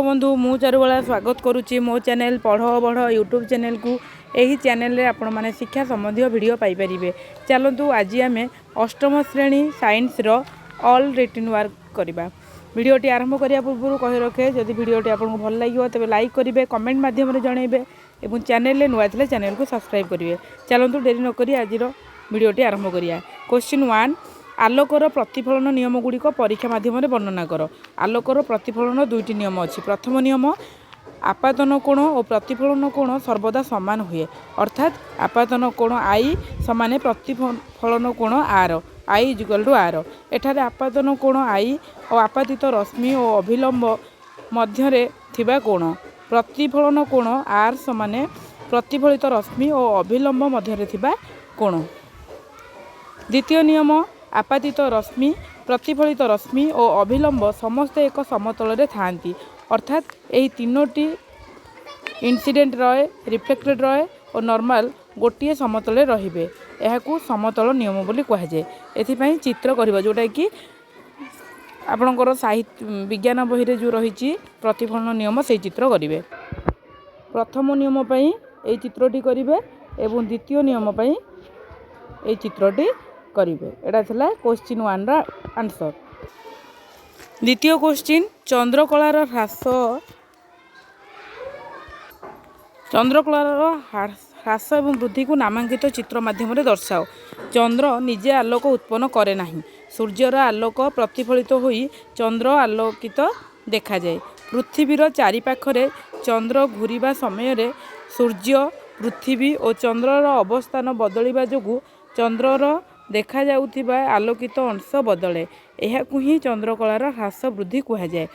ବନ୍ଧୁ, ମୁଁ ଚାରୁବାଳା ସ୍ୱାଗତ କରୁଛି ମୋ ଚ୍ୟାନେଲ୍ ପଢ଼ ବଢ଼ ୟୁଟ୍ୟୁବ୍ ଚ୍ୟାନେଲ୍କୁ। ଏହି ଚ୍ୟାନେଲ୍ରେ ଆପଣମାନେ ଶିକ୍ଷା ସମ୍ବନ୍ଧୀୟ ଭିଡ଼ିଓ ପାଇପାରିବେ। ଚାଲନ୍ତୁ, ଆଜି ଆମେ ଅଷ୍ଟମ ଶ୍ରେଣୀ ସାଇନ୍ସର ଅଲ୍ ରିଟିନ୍ ୱାର୍କ କରିବା। ଭିଡ଼ିଓଟି ଆରମ୍ଭ କରିବା ପୂର୍ବରୁ କହି ରଖେ, ଯଦି ଭିଡ଼ିଓଟି ଆପଣଙ୍କୁ ଭଲ ଲାଗିବ ତେବେ ଲାଇକ୍ କରିବେ, କମେଣ୍ଟ ମାଧ୍ୟମରେ ଜଣାଇବେ ଏବଂ ଚ୍ୟାନେଲରେ ନୂଆ ଥିଲେ ଚ୍ୟାନେଲକୁ ସବସ୍କ୍ରାଇବ୍ କରିବେ। ଚାଲନ୍ତୁ, ଡେରି ନକରି ଆଜିର ଭିଡ଼ିଓଟି ଆରମ୍ଭ କରିବା। କ୍ୱେଶ୍ଚିନ୍ 1, ଆଲୋକର ପ୍ରତିଫଳନ ନିୟମ ଗୁଡ଼ିକ ପରୀକ୍ଷା ମାଧ୍ୟମରେ ବର୍ଣ୍ଣନା କର। ଆଲୋକର ପ୍ରତିଫଳନ ଦୁଇଟି ନିୟମ ଅଛି। ପ୍ରଥମ ନିୟମ, ଆପାତନ କୋଣ ଓ ପ୍ରତିଫଳନ କୋଣ ସର୍ବଦା ସମାନ ହୁଏ। ଅର୍ଥାତ୍ ଆପାତନ କୋଣ I ସମାନେ ପ୍ରତିଫଳନ କୋଣ R, I is equal to R। ଏଠାରେ ଆପାତନ କୋଣ I ଓ ଆପାତିତ ରଶ୍ମି ଓ ଅଭିଲମ୍ବ ମଧ୍ୟରେ ଥିବା କୋଣ, ପ୍ରତିଫଳନ କୋଣ ଆର୍ ସମାନେ ପ୍ରତିଫଳିତ ରଶ୍ମି ଓ ଅଭିଲମ୍ବ ମଧ୍ୟରେ ଥିବା କୋଣ। ଦ୍ୱିତୀୟ ନିୟମ, ଆପାତିତ ରଶ୍ମି, ପ୍ରତିଫଳିତ ରଶ୍ମି ଓ ଅଭିଲମ୍ବ ସମସ୍ତେ ଏକ ସମତଳରେ ଥାଆନ୍ତି। ଅର୍ଥାତ୍ ଏହି ତିନୋଟି ଇନସିଡେଣ୍ଟ ରୟ, ରିଫ୍ଲେକ୍ଟେଡ୍ ରୟ ଓ ନର୍ମାଲ ଗୋଟିଏ ସମତଳରେ ରହିବେ। ଏହାକୁ ସମତଳ ନିୟମ ବୋଲି କୁହାଯାଏ। ଏଥିପାଇଁ ଚିତ୍ର କରିବ, ଯେଉଁଟାକି ଆପଣଙ୍କର ସାହିତ୍ୟ ବିଜ୍ଞାନ ବହିରେ ଯେଉଁ ରହିଛି ପ୍ରତିଫଳନ ନିୟମ, ସେଇ ଚିତ୍ର କରିବେ। ପ୍ରଥମ ନିୟମ ପାଇଁ ଏଇ ଚିତ୍ରଟି କରିବେ ଏବଂ ଦ୍ୱିତୀୟ ନିୟମ ପାଇଁ ଏଇ ଚିତ୍ରଟି କରିବେ। ଏଇଟା ଥିଲା କୋଶ୍ଚିନ୍ 1ର ଆନ୍ସର୍। ଦ୍ୱିତୀୟ କୋଶ୍ଚିନ୍, ଚନ୍ଦ୍ରକଳାର ହ୍ରାସ ଏବଂ ବୃଦ୍ଧିକୁ ନାମାଙ୍କିତ ଚିତ୍ର ମାଧ୍ୟମରେ ଦର୍ଶାଅ। ଚନ୍ଦ୍ର ନିଜେ ଆଲୋକ ଉତ୍ପନ୍ନ କରେ ନାହିଁ। ସୂର୍ଯ୍ୟର ଆଲୋକ ପ୍ରତିଫଳିତ ହୋଇ ଚନ୍ଦ୍ର ଆଲୋକିତ ଦେଖାଯାଏ। ପୃଥିବୀର ଚାରିପାଖରେ ଚନ୍ଦ୍ର ଘୂରିବା ସମୟରେ ସୂର୍ଯ୍ୟ, ପୃଥିବୀ ଓ ଚନ୍ଦ୍ରର ଅବସ୍ଥାନ ବଦଳିବା ଯୋଗୁଁ ଚନ୍ଦ୍ରର ଦେଖାଯାଉଥିବା ଆଲୋକିତ ଅଂଶ ବଦଳେ। ଏହାକୁ ହିଁ ଚନ୍ଦ୍ରକଳାର ହ୍ରାସ ବୃଦ୍ଧି କୁହାଯାଏ।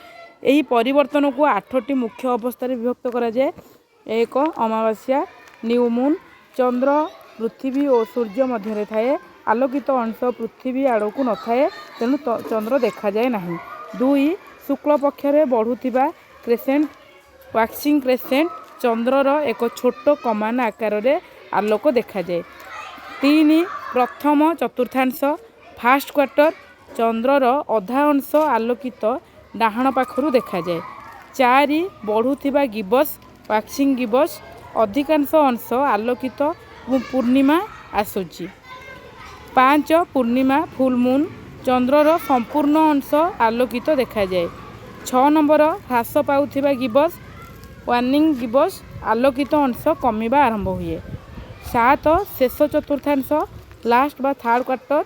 ଏହି ପରିବର୍ତ୍ତନକୁ ଆଠଟି ମୁଖ୍ୟ ଅବସ୍ଥାରେ ବିଭକ୍ତ କରାଯାଏ। ଏକ, ଅମାବାସ୍ୟା, ନ୍ୟୁ ମୁନ୍। ଚନ୍ଦ୍ର ପୃଥିବୀ ଓ ସୂର୍ଯ୍ୟ ମଧ୍ୟରେ ଥାଏ। ଆଲୋକିତ ଅଂଶ ପୃଥିବୀ ଆଡ଼କୁ ନଥାଏ, ତେଣୁ ଚନ୍ଦ୍ର ଦେଖାଯାଏ ନାହିଁ। ଦୁଇ, ଶୁକ୍ଳ ପକ୍ଷରେ ବଢ଼ୁଥିବା କ୍ରେସେଣ୍ଟ, ୱାକ୍ସିଂ କ୍ରେସେଣ୍ଟ। ଚନ୍ଦ୍ରର ଏକ ଛୋଟ କମାନ ଆକାରରେ ଆଲୋକ ଦେଖାଯାଏ। ତିନି, ପ୍ରଥମ ଚତୁର୍ଥାଂଶ, ଫାଷ୍ଟ କ୍ୱାର୍ଟର। ଚନ୍ଦ୍ରର ଅଧା ଅଂଶ ଆଲୋକିତ ଡାହାଣ ପାଖରୁ ଦେଖାଯାଏ। ଚାରି, ବଢ଼ୁଥିବା ଗିବସ୍, ୱାକ୍ସିଂ ଗିବସ୍। ଅଧିକାଂଶ ଅଂଶ ଆଲୋକିତ ଏବଂ ପୂର୍ଣ୍ଣିମା ଆସୁଛି। ପାଞ୍ଚ, ପୂର୍ଣ୍ଣିମା, ଫୁଲ୍ ମୁନ୍। ଚନ୍ଦ୍ରର ସମ୍ପୂର୍ଣ୍ଣ ଅଂଶ ଆଲୋକିତ ଦେଖାଯାଏ। ଛଅ ନମ୍ବର, ହ୍ରାସ ପାଉଥିବା ଗିବସ୍, ୱାନିଂ ଗିବସ୍। ଆଲୋକିତ ଅଂଶ କମିବା ଆରମ୍ଭ ହୁଏ। ସାତ, ଶେଷ ଚତୁର୍ଥାଂଶ, ଲାଷ୍ଟ ବା ଥାର୍ଡ଼ କ୍ୱାର୍ଟର।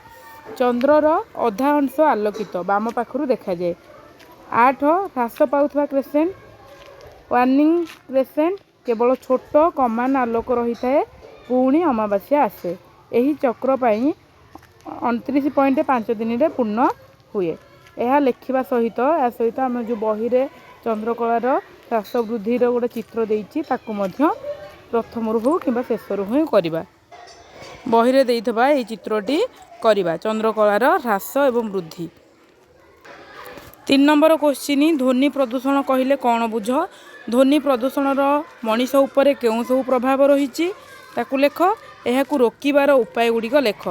ଚନ୍ଦ୍ରର ଅଧା ଅଂଶ ଆଲୋକିତ ବାମ ପାଖରୁ ଦେଖାଯାଏ। ଆଠ, ହ୍ରାସ ପାଉଥିବା କ୍ରେସେଣ୍ଟ, ୱାନିଂ କ୍ରେସେଣ୍ଟ। କେବଳ ଛୋଟ କମାନ ଆଲୋକ ରହିଥାଏ। ପୁଣି ଅମାବାସ୍ୟା ଆସେ। ଏହି ଚକ୍ର ପାଇଁ 29.5 ଦିନରେ ପୂର୍ଣ୍ଣ ହୁଏ। ଏହା ଲେଖିବା ସହିତ, ଏହା ସହିତ ଆମେ ଯେଉଁ ବହିରେ ଚନ୍ଦ୍ରକଳାର ହ୍ରାସ ବୃଦ୍ଧିର ଗୋଟେ ଚିତ୍ର ଦେଇଛି, ତାକୁ ମଧ୍ୟ ପ୍ରଥମରୁ ହେଉ କିମ୍ବା ଶେଷରୁ ହିଁ କରିବା। ବହିରେ ଦେଇଥିବା ଏହି ଚିତ୍ରଟି କରିବା, ଚନ୍ଦ୍ରକଳାର ହ୍ରାସ ଏବଂ ବୃଦ୍ଧି। ତିନି ନମ୍ବର କୋଶ୍ଚିନ୍, ଧ୍ୱନି ପ୍ରଦୂଷଣ କହିଲେ କ'ଣ ବୁଝ? ଧ୍ୱନି ପ୍ରଦୂଷଣର ମଣିଷ ଉପରେ କେଉଁ ସବୁ ପ୍ରଭାବ ରହିଛି, ତାକୁ ଲେଖ। ଏହାକୁ ରୋକିବାର ଉପାୟ ଗୁଡ଼ିକ ଲେଖ।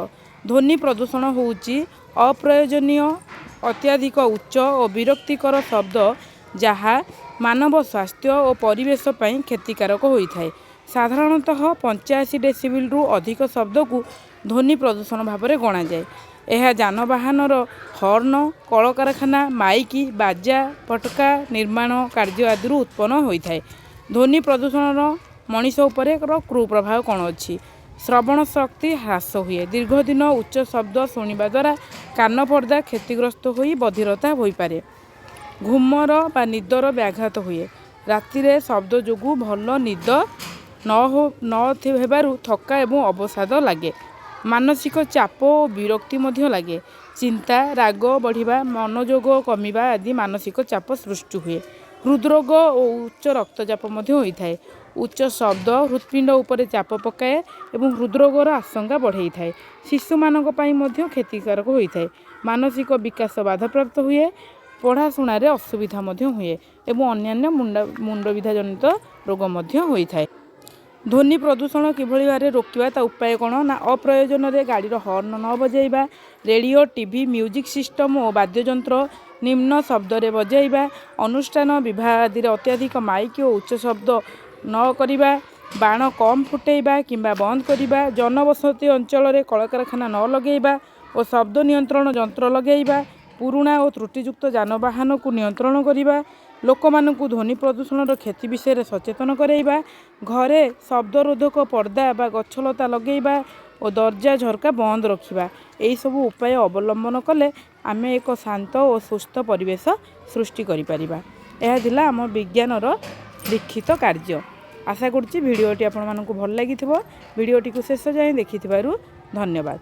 ଧ୍ୱନି ପ୍ରଦୂଷଣ ହେଉଛି ଅପ୍ରୟୋଜନୀୟ, ଅତ୍ୟଧିକ ଉଚ୍ଚ ଓ ବିରକ୍ତିକର ଶବ୍ଦ, ଯାହା ମାନବ ସ୍ୱାସ୍ଥ୍ୟ ଓ ପରିବେଶ ପାଇଁ କ୍ଷତିକାରକ ହୋଇଥାଏ। ସାଧାରଣତଃ 85 ଡେସିବେଲରୁ ଅଧିକ ଶବ୍ଦକୁ ଧ୍ୱନି ପ୍ରଦୂଷଣ ଭାବରେ ଗଣାଯାଏ। ଏହା ଯାନବାହନର ହର୍ଣ୍ଣ, କଳକାରଖାନା, ମାଇକି, ବାଜା, ଫଟକା, ନିର୍ମାଣ କାର୍ଯ୍ୟ ଆଦିରୁ ଉତ୍ପନ୍ନ ହୋଇଥାଏ। ଧ୍ୱନି ପ୍ରଦୂଷଣର ମଣିଷ ଉପରେ କୁପ୍ରଭାବ କ'ଣ ଅଛି? ଶ୍ରବଣ ଶକ୍ତି ହ୍ରାସ ହୁଏ। ଦୀର୍ଘ ଦିନ ଉଚ୍ଚ ଶବ୍ଦ ଶୁଣିବା ଦ୍ୱାରା କାନ ପର୍ଦ୍ଦା କ୍ଷତିଗ୍ରସ୍ତ ହୋଇ ବଧିରତା ହୋଇପାରେ। ଘୁମର ବା ନିଦର ବ୍ୟାଘାତ ହୁଏ। ରାତିରେ ଶବ୍ଦ ଯୋଗୁଁ ଭଲ ନିଦ ନ ହେବାରୁ ଥକା ଏବଂ ଅବସାଦ ଲାଗେ। ମାନସିକ ଚାପ ଓ ବିରକ୍ତି ମଧ୍ୟ ଲାଗେ। ଚିନ୍ତା, ରାଗ ବଢ଼ିବା, ମନୋଯୋଗ କମିବା ଆଦି ମାନସିକ ଚାପ ସୃଷ୍ଟି ହୁଏ। ହୃଦରୋଗ ଓ ଉଚ୍ଚ ରକ୍ତଚାପ ମଧ୍ୟ ହୋଇଥାଏ। ଉଚ୍ଚ ଶବ୍ଦ ହୃତ୍ପିଣ୍ଡ ଉପରେ ଚାପ ପକାଏ ଏବଂ ହୃଦରୋଗର ଆଶଙ୍କା ବଢ଼େଇଥାଏ। ଶିଶୁମାନଙ୍କ ପାଇଁ ମଧ୍ୟ କ୍ଷତିକାରକ ହୋଇଥାଏ। ମାନସିକ ବିକାଶ ବାଧାପ୍ରାପ୍ତ ହୁଏ। ପଢ଼ାଶୁଣାରେ ଅସୁବିଧା ମଧ୍ୟ ହୁଏ ଏବଂ ଅନ୍ୟାନ୍ୟ ମୁଣ୍ଡବିନ୍ଧା ଜନିତ ରୋଗ ମଧ୍ୟ ହୋଇଥାଏ। ଧ୍ୱନି ପ୍ରଦୂଷଣ କିଭଳି ଭାବରେ ରୋକିବା, ତା ଉପାୟ କ'ଣ ନା, ଅପ୍ରୟୋଜନରେ ଗାଡ଼ିର ହର୍ଣ୍ଣ ନ ବଜାଇବା, ରେଡ଼ିଓ, ଟିଭି, ମ୍ୟୁଜିକ୍ ସିଷ୍ଟମ୍ ଓ ବାଦ୍ୟଯନ୍ତ୍ର ନିମ୍ନ ଶବ୍ଦରେ ବଜାଇବା, ଅନୁଷ୍ଠାନ ବିବାହ ଆଦିରେ ଅତ୍ୟଧିକ ମାଇକ୍ ଓ ଉଚ୍ଚ ଶବ୍ଦ ନ କରିବା, ବାଣ କମ୍ ଫୁଟେଇବା କିମ୍ବା ବନ୍ଦ କରିବା, ଜନବସତି ଅଞ୍ଚଳରେ କଳକାରଖାନା ନ ଲଗେଇବା ଓ ଶବ୍ଦ ନିୟନ୍ତ୍ରଣ ଯନ୍ତ୍ର ଲଗେଇବା, ପୁରୁଣା ଓ ତ୍ରୁଟିଯୁକ୍ତ ଯାନବାହନକୁ ନିୟନ୍ତ୍ରଣ କରିବା, ଲୋକମାନଙ୍କୁ ଧ୍ୱନି ପ୍ରଦୂଷଣର କ୍ଷତି ବିଷୟରେ ସଚେତନ କରାଇବା, ଘରେ ଶବ୍ଦରୋଧକ ପର୍ଦ୍ଦା ବା ଗଛଲତା ଲଗେଇବା ଓ ଦରଜା ଝରକା ବନ୍ଦ ରଖିବା। ଏହିସବୁ ଉପାୟ ଅବଲମ୍ବନ କଲେ ଆମେ ଏକ ଶାନ୍ତ ଓ ସୁସ୍ଥ ପରିବେଶ ସୃଷ୍ଟି କରିପାରିବା। ଏହା ଥିଲା ଆମ ବିଜ୍ଞାନର ଲିଖିତ କାର୍ଯ୍ୟ। ଆଶା କରୁଛି ଭିଡ଼ିଓଟି ଆପଣମାନଙ୍କୁ ଭଲ ଲାଗିଥିବ। ଭିଡ଼ିଓଟିକୁ ଶେଷ ଯାଏଁ ଦେଖିଥିବାରୁ ଧନ୍ୟବାଦ।